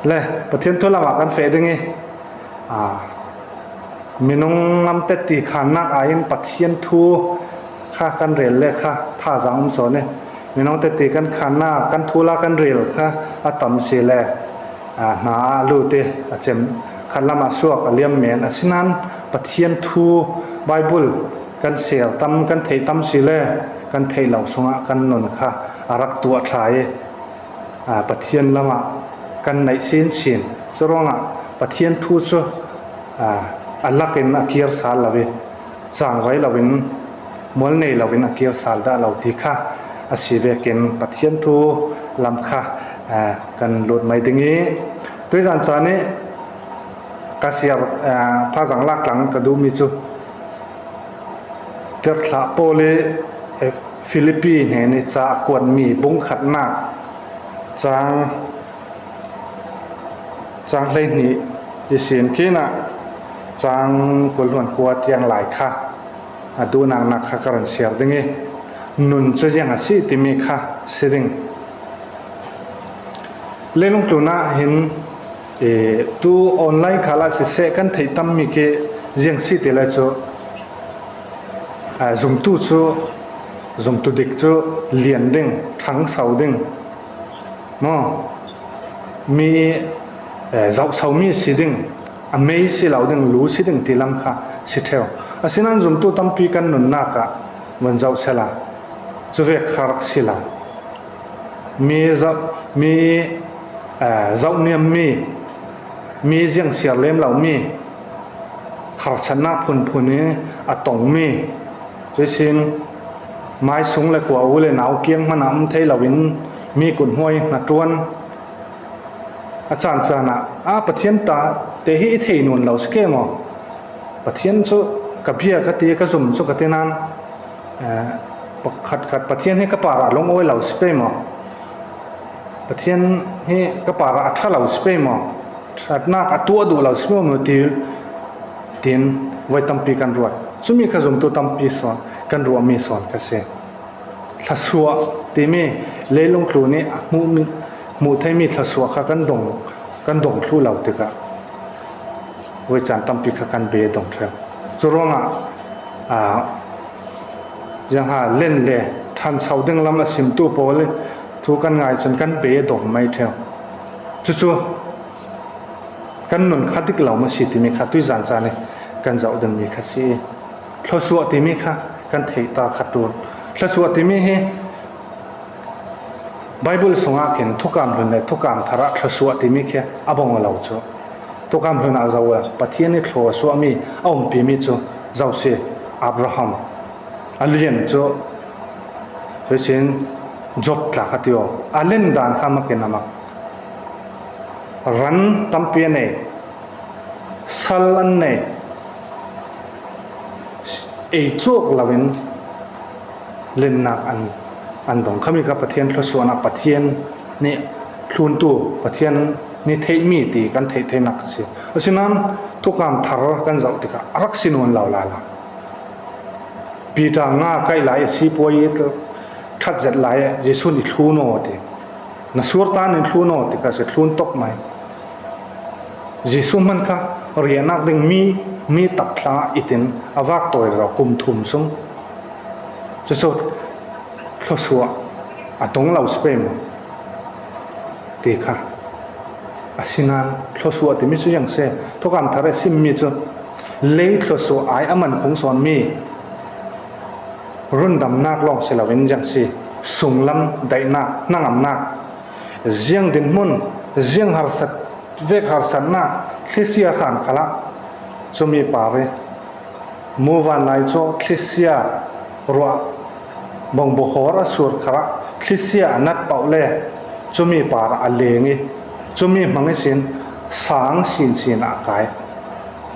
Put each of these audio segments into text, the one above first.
ແລະ ປະທຽນທູລະມາກັນເຟດງ ອາ ມີນ້ອງງາມແຕດຕີຂານນາກອາຍປະທຽນທູຄະກັນເຣນແລະຄະທ່າຈາງອຸມສອນເນ ມີນ້ອງແຕດຕີກັນຂານນາກກັນທູລະກັນເຣນຄະອາຕຳເສແລ ອາ ນາອາລູເຕ ອາເຈັມ ຄັນລະມາຊວກອາລຽມແມນ ອາຊິນານ ປະທຽນທູບາຍບຸນ ກັນເສຕຳ ກັນເທຕຳເສແລ ກັນເທເຫຼົ່າສຸງະ ກັນນົນຄະ ອາລັກຕົວະທາຍ ອາ ປະທຽນລະມະກັນໃນຊິນຊິນ ສະຣອງອະ ປະທຽນທູຊະ ອາ ອາລັກເອັນອາເກຍສາລລະເວ ສາງໄວ້ລະເວັນ ມວນເນລະເວັນອາເກຍສາລດາລາວຕິຄະ ອາຊີເວເກັນປະທຽນທູລຳຄະ ອາ ກັນໂລດໄມດິງອີ ໂດຍສານຈາເນ ກາເຊຍ ອາ ພາສັງລາກຫຼັງກະດູມີຈຸ ເຕີດຂະໂປເລ ເອ ຟີລິບປີເນ ເນຈາກວນມີບຸງຂັດນາກ ຈາງ ຈາງເລນີ ອີເຊນເຄນະ ຈາງກົນຫຼວນກົວຕຽງຫຼາຍຄະ ອາ ດູນາງນັກຄະກະຣັນເຊຍດິງເອ ນຸນຈຸຍັງອາຊິຕິເມຄະ ເຊດິງ ເລລຸງຕຸນາເຫັນ ເອ ຕູອອນລາຍຄາລາຊິເຊກັນໄທຕຳມີເກ ຍັງຊິຕິລະໂຈ ອາ ຊຸມຕູໂຈ ຊຸມຕູດິກໂຈ ລຽນດິງ ທັງເຊົາດິງ ເນາະ ມີ ເອີ ເຊົາ ເຊົາມີຊິດິງ ອາເມຍຊິລາວດິງ ລູຊິດິງ ຕິລຳຄະ ຊິເທວ ອາຊິນານ ຊຸມຕູຕຳປີກັນນຸນນາກະ ເມີນເຈົ້າເຊລາ ຈຸເວກຄາຣັກຊິລາ ມີເຈົ້າ ມີ ເອີ ເຈົ້ານຽມມີ ມີຈຽງເສຍເລມລາວມີ ຫາສະນະພຸນພຸນນີ້ ອາຕົງມີ ຈຸຍຊິນ ມາຍສຸງ ແລະ ກົວອູ ແລະ ນາວກຽງ ມະນຳໄທລາວິນ ມີກຸນຫ້ວຍ ນາຕວນ ອາຈານສານະ ອາ ປະທຽນຕາ ເຕຫິເທນຸນລາວສະເກມໍ ປະທຽນສຸກະເບຍກະເຕກະຊຸມສຸກະເຕນານ ເອີ ປະຂັດຂັດປະທຽນເຮກະປາຣະລົງໂອຍລາວສະເປມໍ ປະທຽນເຮກະປາຣະອັດທະລາວສະເປມໍ ອັດນາກອະຕົວະດຸລາວສະເປມໍ ຕິ ຕິນ ໄວ້ຕຳປີກັນຣວດ ສຸມີຄະຊຸມຕູຕຳປີສອນ ກັນຣວດມີສອນກະເຊ ທະສວະຕິເມ ເລລຸງໂຄເນ ໝູ່ ໝູ່ໄທມີທະສວະຄະກັນດົງ ກັນດົງທູລາວຕິກະ ເວຈານຕຳປີຄະກັນເບດົງເທວ ຈຸໂລງອະ ອາ ຍັງຫາເຫຼັນເລ ທັນເຊົາດຶງລຳອາຊິມຕູໂປເລ ທູກັນງາຍຈົນກັນເບດົງໄມເທວ ຈຸຈຸ ກັນນຸນຄະດິກລາວມາຊິຕິເມຄະ ຕຸ້ຍຈານຈາເນ ກັນເຈົ້າດຶງມີຄະຊິ ທະສວະຕິເມຄະ ກັນເທຕາຄະຕູ ທະສວະຕິເມເຮ ໄບເບິນສົງອາເຫັນ ທຸກາມລຸນແລ ທຸກາມທະລະ ທະສວະຕິເມເຄ ອາບົງອາລາວໂຈ ທຸກາມລຸນອາເຈົ້າ ປະທຽນນິໂທສວະມີ ອາອົມປີມີໂຈ ເຈົ້າເຊ ອາບຣາຮາມ ອາລຽນໂຈ ເວເຊນ ຈົບຕາຄະຕິໂອ ອາເລັນດານຄາມະເກນາມະ ຣັນຕຳເປເນ ຊາລອັນເນ ເອໂຈກລາເວັນ ເລັນນາກອັນ ອັນດອງ ຄະມີກະປະທຽນ ທະສວະນະປະທຽນ ນິ ລຸນຕູ ປະທຽນ ນິເທມີຕີກັນເທເທນັກຊິ ອາຊິນານ ທຸກາມທາຣະກັນເຈົ້າຕິກະ ອາລັກຊິໂນນລາວລາລາ ປີຕາງາໄກຫຼາຍ ຊີປວຍ ທັດເຈັດຫຼາຍ ເຢຊູນອີກທູໂນຕິ ນະຊູຣຕານອີກທູໂນຕິ ກະຊິທູນຕົກໄໝ ເຢຊູມັນຄະ ເຣຍນັກດິງມີ ມີຕັກທາອີຕິນ ອາວາກໂຕຍລາວກຸມທຸມຊຸງ ຈະໂສດ ໂຄສວ ອາຕົງລາວສະເປມ ເຕຄະ ອາຊິນານ ໂຄສວ ເຕມິສຸຍັງເຊ ໂທການທາເຣຊິມມິຈຸ ເລໂຄສວ ອາຍອາມັນຄົງສອນມີ ລຸນດຳນາກລອງເຊລາເວັນຍັງຊີ ສຸງລຳໄດນາກ ນາງອຳນາກ ຈຽງດິນມຸນ ຈຽງຫາລສັດ ເວກຫາລສັດນາກ ເຄເຊຍຂານຄະລະ ຈຸມີປາເຣ ໝູ່ວານນາຍໂຈ ຄຣິສເຊຍ ຣວະ ບົງບົໂຮຣະສູດຄະຣະ ຄຣິສເຊຍ ອະນັດເປົາແລ ຈຸມີປາຣະອະເລງ ຈຸມີມັງງະສິນ ສາງສິນສີນອາກາຍ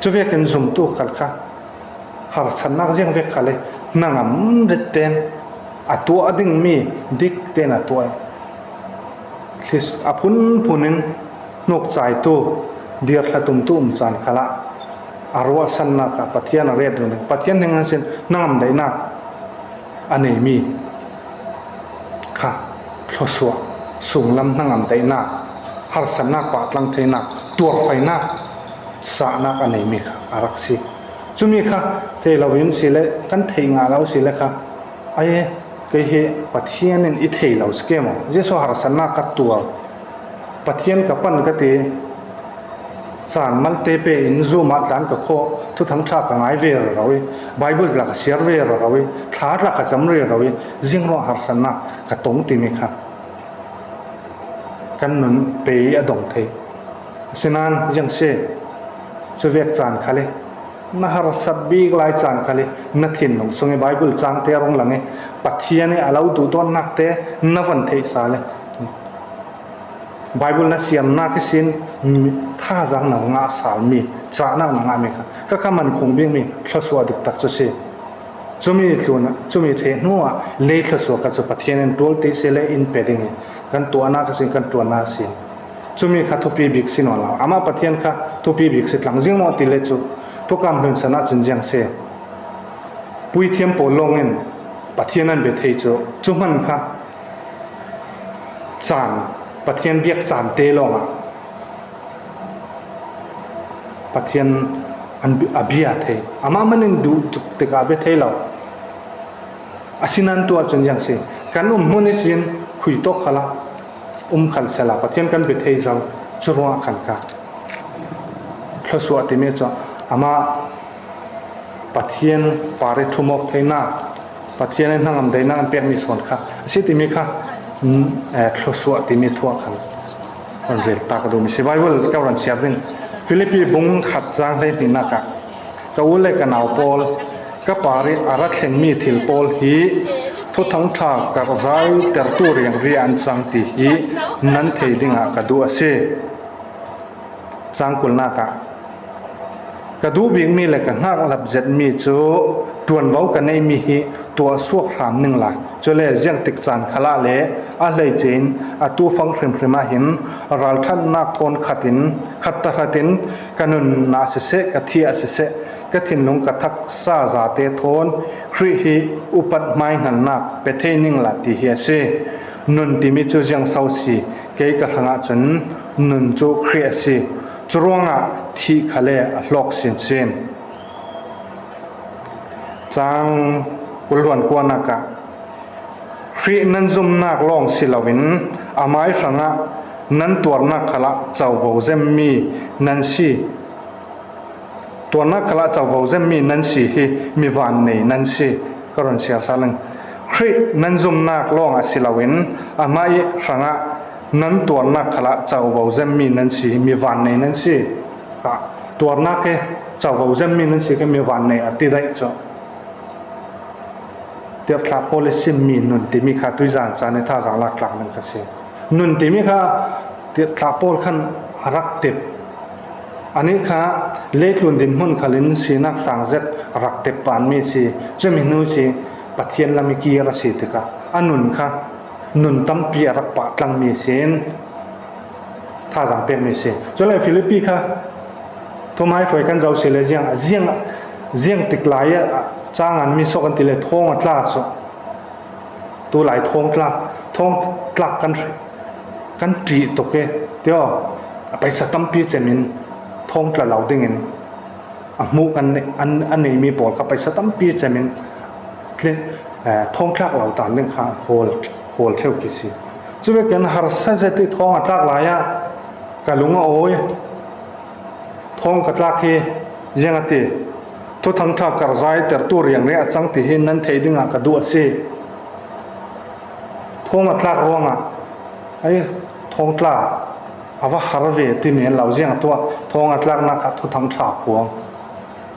ຈຸເວກເປັນຊຸມຕູຄັນຄະ ຫາລສັນນັກຈຽງເວກຄະເລ ນາງອຳເວັດແຕນ ອາຕົວອະດິງມີ ດິກເຕນອາຕົວ ຄຣິສອາພຸນພຸນນິນ ນົກຈາຍຕູ ເດຍລະຕຸມຕຸມຈານຄະລະ ອາຣວະສັນນະກະປະທຽນເຣດ ປະທຽນແຫ່ງເງິນເຊັ່ນ ນາງອຳໄດນາກ ອາເນມີ ຄະ ໂຄສວ ສູງລຳນາງອຳໄດນາກ ຫາກສັນນາກ ປະຕາງເທນາກ ຕົວໄຟນາກ ສະນາກ ອາໄນມີກະ ອາຣັກຊີ ຈຸມີກະ ເທລາວິນສີເລ ກັນເທງາລາວສີເລກະ ອາເຍ ກະເຮ ປະທຽນນິນ ອີເທລາວສເກມ ເຈຊູ ຫາກສັນນາກ ກະຕົວ ປະທຽນ ກະປັນ ກະເຕ ຈານມັນເຕເປ ອິນຊູມາ ຕານ ກະໂຄ ທຸທັງທາກ ກະງາຍເວຣາເວ ໄບເບິນ ກະສຽເວຣາເວ ທາດ ກະຈຳເຣຣາເວ ຈິງໂຣ ຫາກສັນນາກ ກະຕົງ ຕິມີກະ ກັນນຸນເປ ອະດົງເທ ສະນັ້ນ ຈັ່ງເຊ ຈະວຽກຈານຄະເລ ນະຫາກສັດບີກລາຍຈານຄະເລ ນະທິນລົງຊຸງ ໃນໄບເບິນ ຈາງເຕຣຸງຫຼັງ ປະທຽນ ອາລາວ ດຸດອນນາກເຕ ນະວັນເທສາເລ ໄບເບິນ ນະຊຽມນາກ ເຄຊິນ ທາຈາງ ນະງະສາລມີ ຈານາກ ນະງະເມຄະ ກະຄະມັນຄົງບີກມີ ທະສວະ ດິກຕັກ ຈະເຊ ຈຸມີໂທນະ ຈຸມີເທໂນ ເລ ທະສວະ ກະຈະປະທຽນ ໂຕລຕິເຊເລ ອິນເປດິງ ກັນຕົວນາກ ເຄຊິນ ກັນຕົວນາກ ເຄຊິນ ຈຸມີຄະ ທຸປີບີກຊິນອນລາວ ອາມາປະທຽນຄະ ທຸປີບີກຊິຕລັງ ຈິງເນາະ ຕິເລຈຸ ທຸກຳເພິນ ສະນະ ຈຸນ ຈຽງເຊ ປຸຍທຽມ ໂປລົງ ເງິນ ປະທຽນ ອັນເບເທໂຈ ຈຸມັນຄະ ຈານ ປະທຽນ ບຽກຈານເຕລອງ ອາ ປະທຽນ ອັນ ອາເບຍເທ ອາມາມະນິນດຸ ຕຸກຕິກາເບເທລາວ ອາຊິນັນຕົວ ຈຸນ ຍັງເຊ ກັນອຸມ ໂມນິຊິນ ຄຸຍຕົກຄະລະ ອຸມຄັນສະລາ ປະທຽນ ກັນເບເທເຈົ້າ ຈຸຣວະ ຄັນກາ ພະສວະ ຕິເມຈະ ອາມາ ປະທຽນ ປາຣິທຸມົກ ເທນາ ປະທຽນ ໃນນາມໃດນາ ອັນເປັນມີສ່ວນຄະ ຊິຕິມີຄະ ເອີ ພະສວະ ຕິເມທົ່ວຄັນ ອັນເຣຕາກະດູມີຊິໄບເວີລ ກະວັນເຊຍບຣິງ ຟີລິບປີ ບຸງ ຂັດຈາງ ເລມີນາກະ ກະອູເລກະນາວປອລ ກະປາຣິອາລັດເຄັງມີທິລປອລຮີ ທຸທັງທາກກະກະຊາຍ ເຕີຣຕູຣຽງເຣອັນຊາງຕີຮີ ນັນເທດິງອະກະດູອະເຊ ຊາງກຸນນາກະ ກະດູບິງມີແລະກະຫາກລັບເຈັດມີຈຸ ດວນເວົ້າກະເນຍມີຮີ ຕົວສວກຖາມໜຶ່ງລາ ຈຸເລຈຽງຕິກຈານຄະລະເລ ອາເລຍຈີນ ອາຕູຟັງພຣິມພຣິມາຫິນ ຣາລທັນນາກໂທນຂະຕິນ ຂັດຕະຂະຕິນ ກະນຸນນາຊິເສ ກະທິອາຊິເສ ກະທິນລຸງກະທັກສາຈາເຕໂທນ ຄຣິຮີ ອຸປັດມາຍຫັ້ນນາກ ເປເທນິງລາຕິເຮເຊ ນຸນຕິມີຈຸຈຽງເຊົາຊີ ເກຍກະທະງະຈຸນ ນຸນຈຸຄຣິອາຊີ ຈະຣວງອະ ທິຄະເລ ອະຫຼອກຊິນຊິນ ຈາງກຸນລວນກົວນາກະ ຄຣິນັນຈຸມນາກລອງຊິລາວິນ ອາມາຍຊະງະ ນັນຕົວນາກຄະລະ ເຈົ້າເວົ້າເຈັມມີ ນັນຊີ ຕົວນາກຄະລະ ເຈົ້າເວົ້າເຈັມມີ ນັນຊີຮີ ມີວານເນຍ ນັນຊີ ກະຣອນເຊຍສາເລັງ ຄຣິນັນຈຸມນາກລອງອາຊິລາວິນ ອາມາຍຊະງະ ນັນຕົວນາກຄະລະ ເຈົ້າເວົ້າເຈັມມີ ນັນຊີ ມີວານເນຍ ນັນຊີ ກະ ຕົວນາກເຄ ເຈົ້າເວົ້າເຈັມມີ ນັນຊີ ກະມີວານເນຍ ອະຕິໄດເຈົ້າ ເຕດທະໂປລິຊິມມີ ນຸນຕິມີຄາ ຕຸຍຈານຈານໃນທ່າຈາງລາກຫຼັກໜຶ່ງກະເຊ ນຸນຕິມີຄາ ເຕດທະໂປລຄັນ ອາຣັກເຕັບ ອານິຄາ ເລກລຸນດິນຫົນຄະລິນ ຊີນັກສາງເຈັດ ອາຣັກເຕັບປານມີຊີ ຈະມີນູຊີ ປະທຽນລະມີກີຣະສີຕິກະ ອະນຸນຄາ ນຸນຕຳປີ ອາຣັກປະຕລັງມີຊີນ ທ່າຈາງເປັນມີຊີ ຈົນແລະຟີລິບປີຄາ ໂທມາຍພວຍກັນເຈົ້າຊິເລ ຈຽງ ຈຽງ ຈຽງຕິກລາຍ ຈາງອັນມີໂຊກັນຕິເລ ໂທງອະຕລາກໂຊ ຕູຫຼາຍໂທງຕລາກ ໂທງຕລາກກັນ ກັນຕີຕົກເກ ຕຽວ ໄປສະຕຳປີເຈມິນ ໂທງຕລາກເຫຼົ່າດິງ ອະໝູກອັນ ອັນ ອັນນີ້ມີປອນເຂົ້າໄປສະຕຳປີເຈມິນ ເອີ ໂທງຕລາກເຫຼົ່າຕານເລື່ອງຄາ ໂຮລ ໂຮລເທວກິຊີ ຈຸເວກັນຫາສະເສຕິໂທງອະຕລາກຫຼາຍອະ ກະລຸງອະໂອຍ ໂທງກະຕລາກເຮ ຍັງອະຕິ ທຸທັງທາກກະຣະຊາຍ ເຕີຣຕູຣຽງເຣອະຈັງຕິເຮ ນັນເທດິງອະກະດຸອະເຊ ໂທງອະຕລາກຣອງອະ ໄອ ໂທງຕລາກ ອະວະຫາຣະເວ ຕິເມນລາວ ຈຽງຕົວ ໂທງອະຕລາກນາກະ ທຸທັງທາກພວງ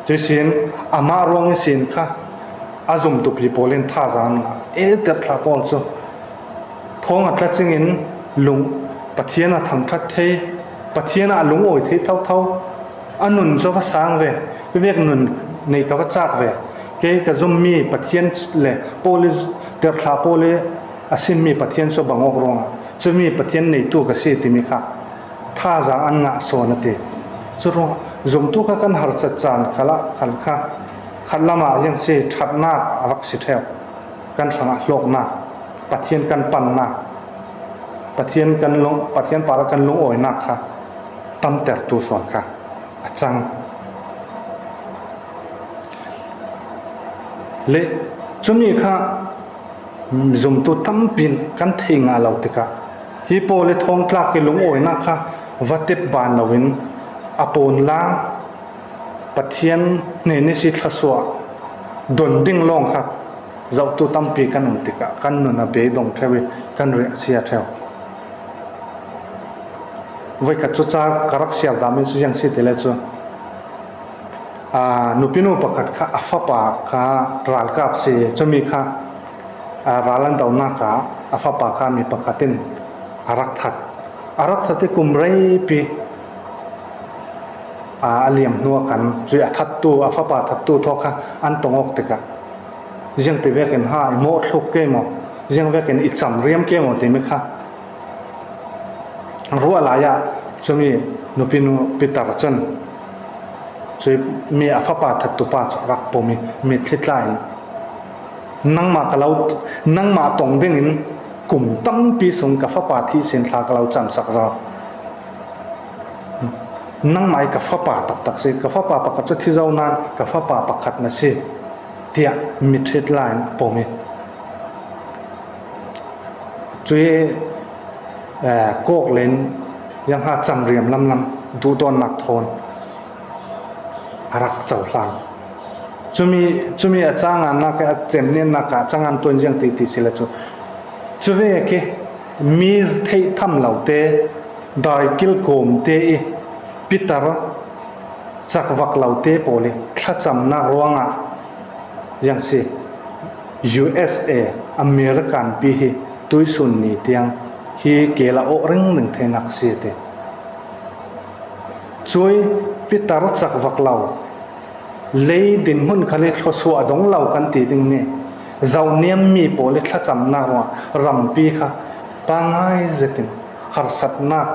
ເຈຊິນ ອາມາຣວງເອຊິນຄະ ອາຊຸມຕຸປີໂປເລນ ທາຈານ ເອເຕັດທາປອນໂຊ ໂທງອະຕລາກຈິງອິນ ລຸງ ປະທຽນອະທັງທັດເທ ປະທຽນອະລຸງໂອຍເທເທົາໆ ອະນຸນໂຊວະສາງເວ ເວກນຸນໃນກະວະຈາກເວ ເກກະຈຸມມີປະທຽນ ແລະ ໂປລິ ເຕັດທາໂປເລ ອາຊິມມີປະທຽນໂຊບັງອອກຣອງ ໂຊມີປະທຽນໃນຕູກະເຊຕິມີຄະ ທ່າຈາງອັນງະໂຊນະຕິ ໂຊຣອງ ຈຸມຕຸກະກັນຫາສະຈານຄະລະຄັນຄະ ຄັນລະມາຍັງເຊ ທັດນາກອາຣັກຊິແທວ ກັນສະງະໂລກນາກ ປະທຽນກັນປັນນາກ ປະທຽນກັນລົງ ປະທຽນປາລະກັນລົງໂອຍນັກຄະ ຕຳແຕ່ຕູສອນຄະ ອາຈັງ ເລ ຈຸມີຄະ ຊຸມຕູຕຳປີນກັນເທງາເລົ່າຕິກະ ຮີໂປເລທອງຕາກເກລຸງໂອຍນັກຄະ ວະເຕັບບານລາວິນ ອາໂປນລາ ປະທຽນເນນິຊິທະສົວະ ດົນດິງລອງຄະ ເຈົ້າຕູຕຳປີກັນອຳຕິກະ ກັນນຸນອະເບດົງເທວ ກັນເຣເຊຍເທວ ໄວກະຈຸຈາກະລັກເຊຍດາມິສຸຍັງຊິເຕເລຈຸ ອາ ນຸປິນຸປະກັດຄະ ອາຟາປາຄະ ຣານກາບເຊ ຈະມີຄະ ອາ ຣານລັນດອນນາກາ ອາຟາປາຄະ ມີປະກະຕິນ ອາລັກທັດ ອາລັກທັດຕິກຸມໄລປີ ອາ ອາລຽມຫົວກັນ ຈຸຍອາທັດຕູ ອາຟາປາທັດຕູ ທໍຄະ ອັນຕົງອອກຕິກະ ຍັງຕິເວກເຫັນຫາຍໂມະທຸກເກໂມ ຍັງເວກເຫັນອິດສຳລຽມເກໂມຕິມິຄະ ຣັວລາຍະ ຈຸມີນຸປິນຸປິຕາຣະຈຸນ ຈຸຍມີອາຟາປາທັດຕູປາຈະລັກໂປມີ ມີທິດລາຍ ນັງມາກະເລົາ ນັງມາຕົງເດັງອິນ ກຸມຕຳປີສຸງກະຟະປາທິເຊັນທາກະເລົາຈຳສັກເຈົ້າ ນັງມາກະຟະປາຕັກຕັກເຊ ກະຟະປາປະກັດຈຸທິເຈົ້ານານ ກະຟະປາປະກັດນະເຊ ເຕຍ ມີເທດລາຍໂປເມ ຈຸຍ ເອີ ໂກກເລັນ ຍັງຫາຈຳລຽມລຳລຳ ດຸດອນໜັກໂທນ ອາລັກເຈົ້າລາງ ຈຸມີ ຈຸມີອາຈາງອານາກະ ເຈັມເນນນາກະ ຈາງອານຕົນຍັງຕີຕີຊິລະຈຸ ຈຸເວເກ ມີເທທຳເຫຼົ່າເຕ ດາຍກິລໂກມເຕອີ ປິຕາຣ ຈັກວັກເຫຼົ່າເຕໂປເລ ທະຈຳນາກຣວງອາ ຍັງຊິ ຢູເອສເອ ອາເມລິກັນປີຮີ ຕຸ້ຍຊຸນນີຕຽງ ຮີເກລະໂອເຣັງໜຶ່ງເທນັກເຊເຕ ຈຸຍ ປິຕາຣ ຈັກວັກເຫຼົ່າ ເລຍດິນຮຸນຄະເລ ໂທສວະດົງເຫຼົ່າກັນຕີດິງເນ ເຈົ້ານຽມມີໂປເລ ທະຈຳນາກຣວງ ຣຳປີຄະ ປາງາຍເຈຕິງ ຫາຣສັດນາກ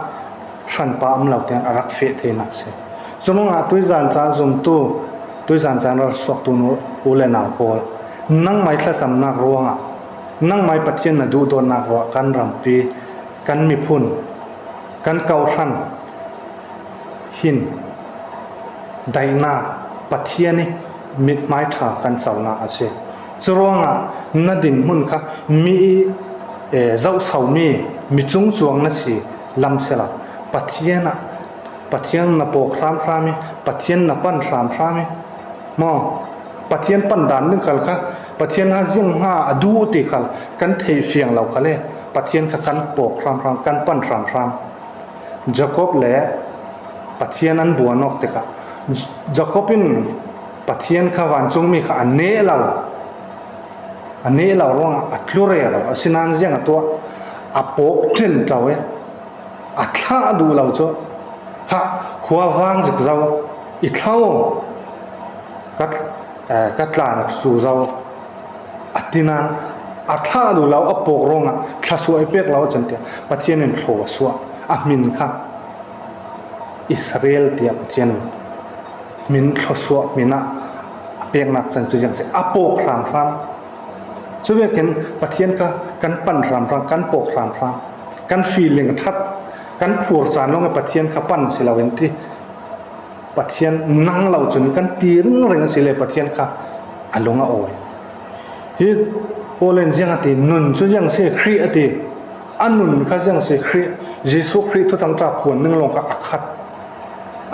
ຄັນປາອຳເຫຼົ່າແຕງອາລັກເຟເທນັກເຊ ຈຸມງອາ ຕຸ້ຍຈານຈານ ຈຸມຕູ ຕຸ້ຍຈານຈານ ຣະສວກຕູນູ ອູເລນາໂກລ ນັງໄມທະຈຳນາກຣວງອາ ນັງໄມປະທຽນນະດຸໂດນນາກຣວງ ກັນຣຳປີ ກັນມີພຸນ ກັນເກົາທັນ ຫິນ ໄດນາ ປະທຽນນິ ມິດໄມ້ທາກັນເຊົານາອາເຊ ຈະຣວງອາ ນະດິນມຸນຄະ ມີ ເອີ ເຈົ້າເຊົາມີ ມີຈຸງຈວງນະສີ ລຳເຊລາ ປະທຽນອາ ປະທຽນນະໂປກຮາມພຣາມີ ປະທຽນນະປັນຮາມພຣາມີ ມໍ ປະທຽນປັນດານໜຶ່ງຄັນຄະ ປະທຽນຫາຈິງຫາອະດຸຕິຄັນ ກັນເທຟຽງເຫຼົ່າຄະເລ ປະທຽນຄະກັນໂປກຮາມພຣາມ ກັນປັນຮາມພຣາມ ຢາກົບແລ ປະທຽນອັນບົວນອກເຕກະ ຢາກົບປິນ ປະທຽນຄະຫວານຈຸງມີຄະ ອາເນເຫຼົ່າ ອາເນເຫຼົ່າລອງ ອາຕລຸເຣເຫຼົ່າ ອາຊິນານຈຽງອາຕົວ ອາໂປກເທັນເຈົ້າເອ ອາທະດຸເຫຼົ່າໂຈ ຄະ ຄົວວາງຈິກເຈົ້າ ອີເທົາ ກັດ ເອີ ກັດລານຊູເຈົ້າ ອາຕິນານ ອາທະດຸເຫຼົ່າ ອາໂປກໂລງ ອາທະສວຍເປກເຫຼົ່າ ຈັນເຕຍ ປະທຽນເຫັນໂທສວ ອາມິນຄະ ອິດສະຣາເອລເຕຍ ປະທຽນ ມິນໂທສວ ມິນນະ ເປກນັກສັນຈຸຍັງເສ ອາໂປກຮາມພຣາມ ສະເວກເຫັນປະທຽນກະ ກັນປັນຮາມພຣາມ ກັນໂປກຮາມພຣາມ ກັນຟີເລັງທັດ ກັນຜູດສານລົງໃຫ້ປະທຽນກະປັນຊິລາເວັນຕິ ປະທຽນນັງເຫຼົ່າຈຸນກັນຕີເລັ່ງເລັ່ງຊິເລ ປະທຽນກະອາລົງອາໂອຍ ຮີໂອເລັນຈຽງອາຕິ ນຸນຈຸຍັງເສ ຄຣິອາຕິ ອານຸນຄະຍັງເສ ຄຣິ ເຢຊູຄຣິທຸທັງຕາຄວນໜຶ່ງລົງກະອາຄັດ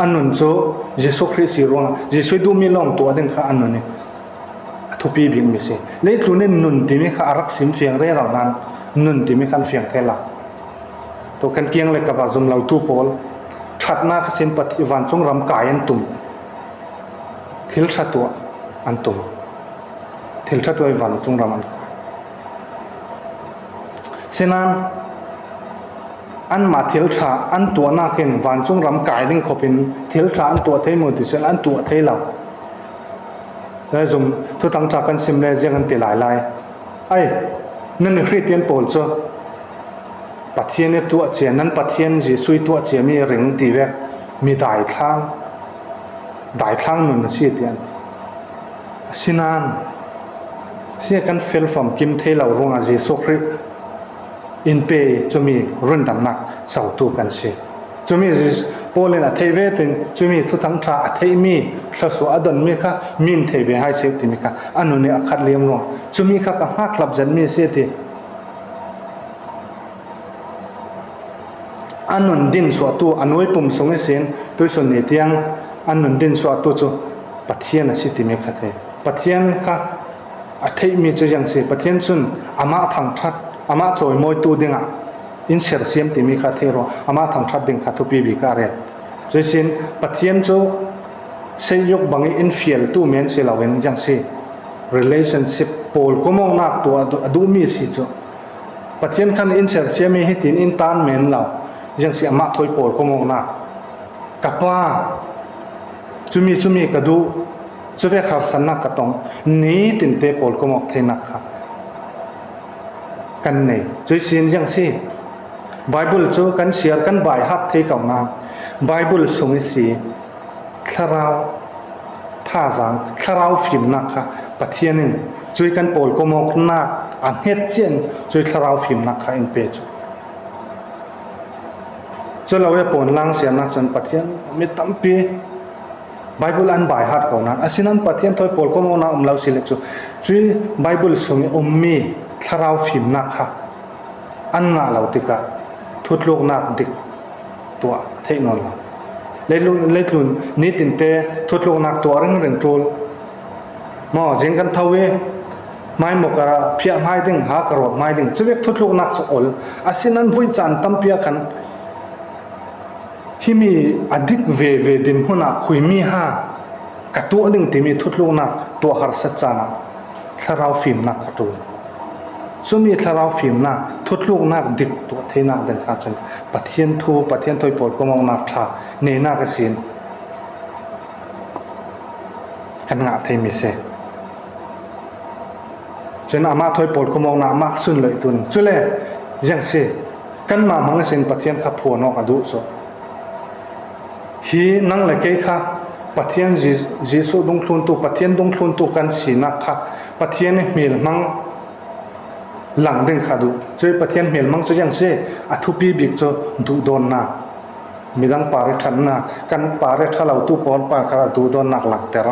ອານຸນໂຈ ເຢຊູຄຣິສີຣວງ ເຢຊູດຸມີລອງຕົວເດັງຄະ ອານຸນນີ້ ອາທຸປີບິງມິເສ ເລກລຸເນນນຸນຕິມີຄະ ອາລັກຊິມຟຽງເຣເຫຼົ່ານັ້ນ ນຸນຕິມີຄັນຟຽງເທລາ ໂຕຄັນກຽງເລກະບາຊຸມເຫຼົ່າຕູໂປລ ທັດນາຄະຊິມປະຕິວານຈຸງຣຳກາຍອັນຕຸມ ທິລທະຕົວອັນຕຸມ ທິລທະຕົວວານຈຸງຣຳອັນ ເຊນານ ອັນມາທິລທາ ອັນຕົວນາກເຫັນ ຫວານຈຸງຣຳກາຍລິງເຂົາເປັນ ທິລທາ ອັນຕົວເທໂມຕິເຊນ ອັນຕົວເທລາວ ແລະ ຊຸມທຸທັງຈາກັນຊິມແລຈຽງກັນຕິຫຼາຍລາຍ ໄອ ນັ້ນຄຣິສຕຽນໂປລໂຈ ປະທຽນຕົວະເຈຍ ນັ້ນປະທຽນເຢຊູຕົວະເຈຍ ມີເຣັງຕີແວກ ມີດາຍທາງ ດາຍທາງນຸນຊິຕຽນ ຊິນານ ເສຍກັນເຟລຟອມກິມເທລາວລົງອາເຢຊູຄຣິ in pe, chumi run dam nak sau tu kan si. Chumi Paul in a thei ve tin, chumi thu thang tha a thei mi, thla su a don mi kha, min thei ve hai se ti mi kha, a nun ni a khat liam lo. Chumi kha ka hak lap jan mi se ti. A nun din suah tu, a nuai pum sung i sin, tui sun ni tiang, a nun din suah tu chu, Pathian a si ti mi kha thei. Pathian kha, a theih mi chu ziang si, Pathian chun amah thangthat, amah chawimawitu dingah in sersiam ti mi kha thei rawh, amah thangthat ding kha thupi bik a rel. Chuisin Pathian chu seiyuk bangin in fialtu men si loin ziang si, relationship, pawlkhawmawknâk tu a duh, a duh mi si chu. Pathian khan in sersiam hi hitin in tan men lo, ziang si amah thawi pawlkhawmawknâk. Ka Pa, chumi, chumi ka duh, chuvek harsatnâk ka tawng, ni tinte pawlkhawmawk theihnâk kha kan nei. Chuisin ziang si, Bible chu kan siar kan baihat thei kau na, Bible sung i si, thlarau thazang, thlarau fimnâk kha Pathian in chui kan pawlkhawmawknâk a nghet chian chui thlarau fimnâk kha in pe chu. Chu lo e pon lang siamna chun Pathian mi tampi Bible an baihat kau na. Asinan Pathian thawi pawlkhawmawknâk um lo si le chu. Chui Bible sung i um mi thlarau fimnâk kha an ngah lo tikah thutluknâk dik tuah theih nawn lo. Leitlun, leitlun ni tinte thutluknâk tuah ring ring tul. Maw, zing kan tho i, hmai maw ka phiah hmai ding, ha ka rawt hmai ding. Chuvek thutluknâk chu ol. Asinan vui chan tampi a khan, himi a dik ve ve dinhmun ah khui mi ha ka tuah ding ti mi thutluknâk tuah harsat chan ah thlarau fimnâk ka tul. Chumi thlarau fimnâk, thutluknâk dik tuah theihnâk ding kha chun Pathian thu, Pathian thawi pawlkhawmawknâk tha neinâk a sin kan ngah thei mi se. Chun amah thawi pawlkhawmawknâk amah sun lo i tun. Chule, ziang si, kanmah hmang a sin Pathian kha phuan awk a duh chu. Hi nang le kei kha Pathian Ji-, Jesu dungthluntu, Pathian dungthluntu kan sinâk kha Pathian i hmêl hmang lang ding kha duh. Chui Pathian hmêl hmang chu ziang si, a thupi bik chu duhdawnnâk. Midang pare thatnâk, kan pare tha lotu pawl pa kha duhdawnnâk langter.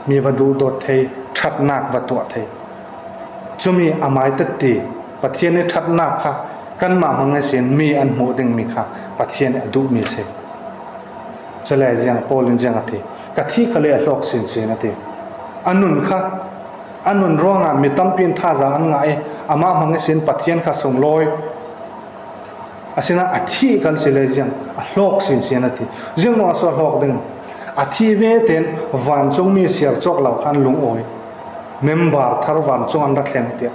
Mi va duhdawt thei, thatnâk va tuah thei. Chumi a mai tete, Pathian i thatnâk kha kanmah hmang a sin mi an hmuh ding mi kha Pathian a duh mi si. Chule ziang Paul in ziang a ti, ka thih kha le a hlawk sinsin a ti. A nun kha, a nun ruangah mi tampi in thaza an ngah i, amah hmang a sin Pathian kha sunglawi. Asinan a thih kal si le ziang a hlawk sinsin a ti. Ziang nung a suah hlawk ding. A thih ve ten vancung mi siar chawk lo kha an lung awi. Member thar vancung an ra thleng tiah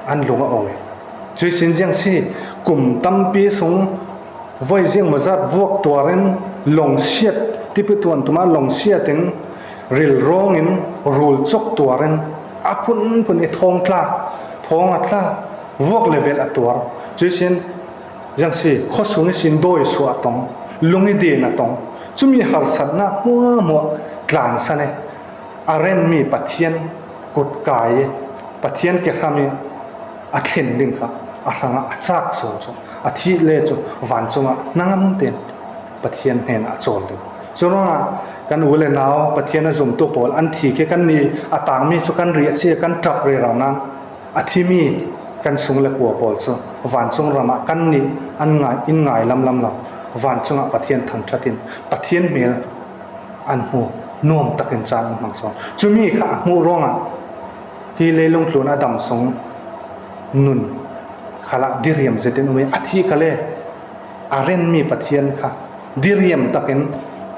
an lung a awi. Chuisin ziang si kum tampi sung voi ziang mazat vuak tuarin lawng siat, tipi tuan tuma lawng siatin ril rawngin rul chawk tuarin a phun phun i thawng tla, thawng a tla, vuak level a tuar. Chuisin ziang si, khaw sung i sin dawi suah a tawng, lung i din a tawng. Chumi harsatnâk hmuahhmuah tlansan i, a ren mi Pathian kut kai, Pathian kehram i a thlen ding kha a hrang a châk suang chu. A thih le chu vancungah nangam ten Pathian hnenah a chawl ding. Churuangah kan u le nau Pathian a zumtu pawl an thi khi kan ni a tang mi chu kan ri a si kan tap rero nan. A thi mi kan sung le kua pawl chu vancung ramah kan ni an ngai, in ngai lam lam lo. Vancungah Pathian thangthatin Pathian hmêl an hmu nuam takin chan an hmang sawn. Chumi kha a hmuh ruangah hi leilung tlun a dam sung nun khalah diriam zetin um i a thih kha le a ren mi Pathian kha diriam takin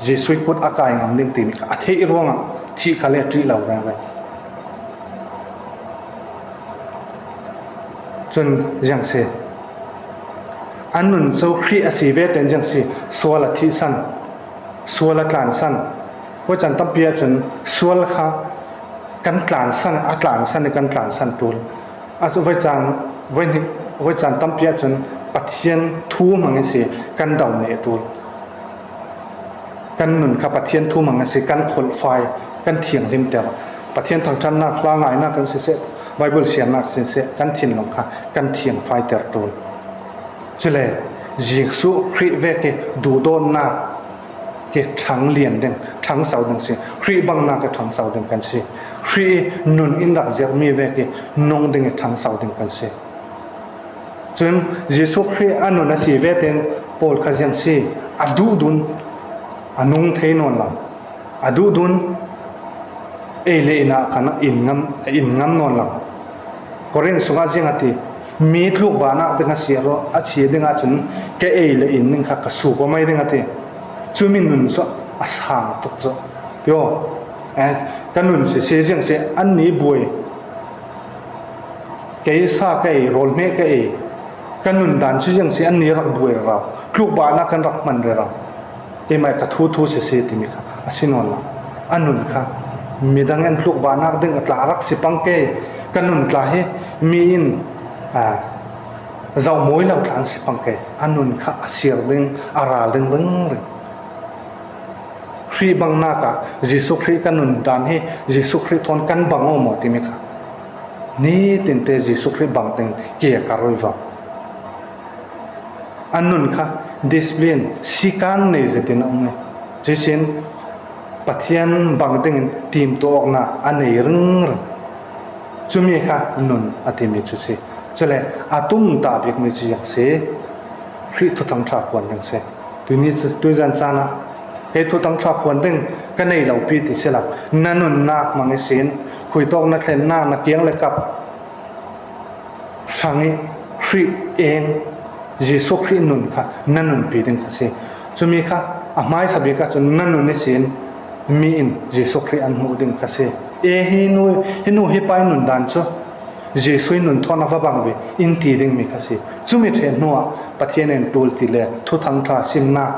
Jesu i kut a kai ngam ding ti mi kha a theih ruangah thih kha le ṭih lo reng reng. Chun ziang si, a nun chu Khrih a si ve ten ziang si, sual a thihsan, sual a tlansan. Voi chan tampi ah chun sual kha kan tlansan, a tlansan i kan tlansan tul. A chu voi chan, voi ni, voi chan tampi ah chun Pathian thu hmang i si kan dau ne tul. Kan nun kha Pathian thu hmang i si kan kholhfai, kan thianghlimter. Pathian thangthatnâk hla ngainâk kan si se. Bible siam nak sin se kan thin long kha kan thiang fai ter tun. Chule Jesu Khrih ve ke du don na ke thang lian ding, thang sau ding si. Khrih bang na ke thang sau ding kan si. Khrih nun in rak ziak mi ve ke nong ding thang sau ding kan si. Chun Jesu Khrih a nun a si ve ten Paul kha ziang si a du dun a nung thei non la. A duhdun ei le ina khan in ngam, in ngam non lang. Korin sunga ziang ati, mi tluk bana ding a sia ro, a sia ding a chun ke ei le in ning kha ka su ko mai ding ati. Chumi nun so a sang tuk zo. Yo, eh, ka nun se se ziang se an ni buai. Kei sa kei rol me kei. Ka nun dan chu ziang se an ni rak buai ra. Tluk bana kan rak man re ra. Keimai ka thu thu se se ti mi kha a si non la. A nun kha midang en tluk bana ding a tla rak si pang ke. Ka nun tla hi mi in, a, zau moi lau tlan si pang ke. A nun kha a sir ding, a ral ding ring ring. Khrih bang na ka, Jesu Khrih ka nun dan hi, Jesu Khrih thon kan bang o mo ti mi kha. Ni tin te Jesu Khrih bang teng ke ka roi va. A nun kha discipline, sikan nei ze tin ong ne. Jisin Pathian bang teng tim to ok na a nei ring ring. Chumi kha nun a ti mi chu si. Chule a tum ta bik mi chu yak si. Khrih thu thang tha kuan teng se. Tuni chu tui zan chana. Kei thu thang tha kuan teng ka nei lo pi ti se la. Na nun na mang i sin. Khui tok na thlen na na kiang le kap. Sangi Khrih eng, Jesu Khrih nun kha, na nun pi ding kha si. Chumi kha, a mai sabi ka chun na nun ni sin, mi in Jesu Khrih an mu ding kha si. E hi nu, hi nu hi pai nun dan chu, Jesu nun thon a va bang vi, in ti ding mi kha si. Chumi the nu a, Pathian en tul ti le, thu thang tha sim na.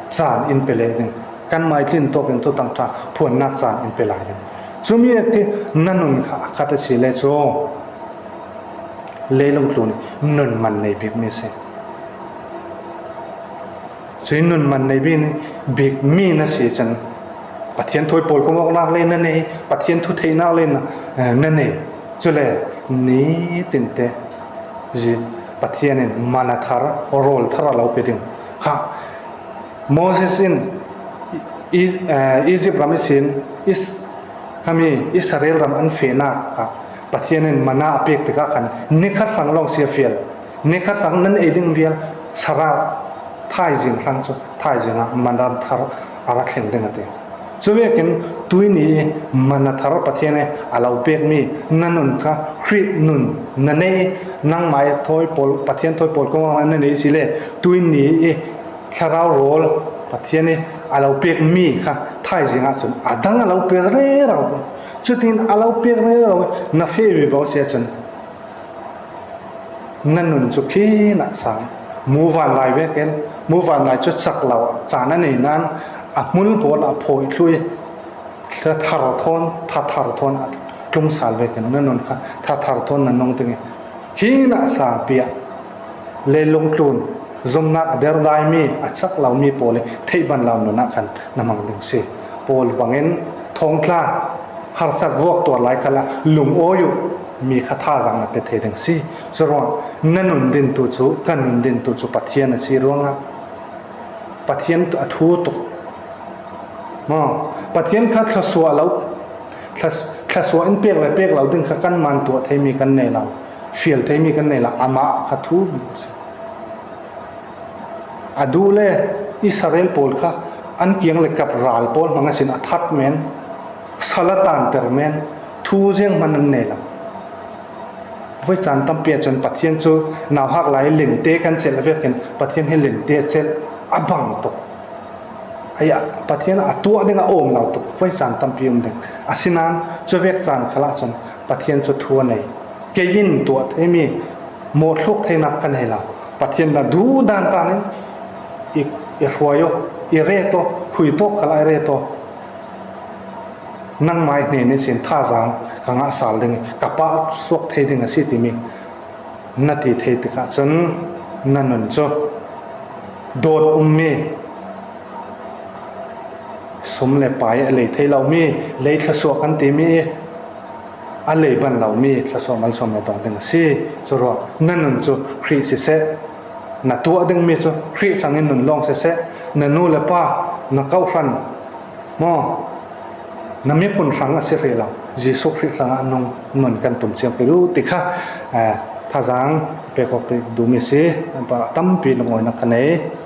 Chan in pe le ding. Kan mai tlin to ken to tang tha phuan nak chan in pe lai ding. Chumi a ki na nun kha khat a si le chu. Leilung tlun nun man nei bik mi se. Chui nun man nei bik ni bik mi na si chan. Pathian thoi pol ko mok nak le na nei. Pathian thu thei nak le na, eh, na nei. Chule ni tin te. Ji Pathian in mana thar, rol thar a lo pe ding. Kha. Moses in Is-, eh, Egypt ram i sin, is-, kami Israel ram an fe na ka, Pathian in mana a pek tika khan, ni khat rang long sia fial, ni khat rang nan ei ding vial, sara thai jing rang chu, thai jing a mana thar a ra thleng ding ati. Chu vekin tui ni mana thar Pathian e a lo pek mi, na nun kha, Khrih nun, na nei, nang mai thoi pol, Pathian thoi pol ko na nei si le, tui ni i, Thlarau rol Pathian i a lo pek mi kha thai zinga chun a dang a lo pek rerau. Chutin a lo pek rerau na fe vi vau sia chun. Na nun chu khi na sang. Mu van lai ve ken, mu van lai chu chak lo, cha na nei nan, a mul pol a phoi thlui. Thla thar thon, tha thar thon a tlung sal ve ken na nun kha, tha thar thon na nong teng. Khi na sang pia. Leilung tlun, zom nak der dai mi, a chak lau mi pole, thei ban lau nun a khan, na mang ding si. Pol bangin, thong tla, har sak vuak tua lai khala, lung oyu, mi kha tha zang na pe thei ding si. Churong, na nun din tu chu, ka nun din tu chu, Pathian a si ruang a. Pathian a thu tuk. Mo, Pathian kha thlasua lo, thlas-, thlasua in pek le pek lo ding kha kan man tua thei mi kan nei lo. Fial thei mi kan nei lo. Ama kha thu. A du le Israel pol kha an kiang le kap ral pol manga sin a that men. Salatan ter men. Thu ziang man an nei lo. Voi chan tampi a chun Pathian chu nau hak lai lin te kan chel a vek ken Pathian hi lin te chel a bang tuk. Aya Pathian a tua ding a om nau tuk. Voi chan tampi um ding. A sinan chu vek chan khala chun Pathian chu thu a nei. Kei in tua thei mi mo thluk thei nak kan hei la. Pathian na du dan ta nin i, i hruai o, i re to, khui to khala i re to. Nangmai hne ni sin tha zang ka nga sal ding, ka pa suak thei ding a si ti mi. Na ti thei ti kha chun na nun chu. Dot um mi. Sum le pai a lei thei lo mi, lei thla suak kan ti mi. A lei ban lo mi thla sawm mal sawm na dong ding a si. Churua na nun chu Khrih si seh, na tua ding mi chu Khrih hrangin nun lawng si seh, na nu le pa, na kau hran maw, na miphun hrang a si rih lo, Jesu Khrih hrangah nun, nun kan tum chiang kei u ti kha, eh, thazang pe kawk te du mi si, pa tampi lungawina ka nei.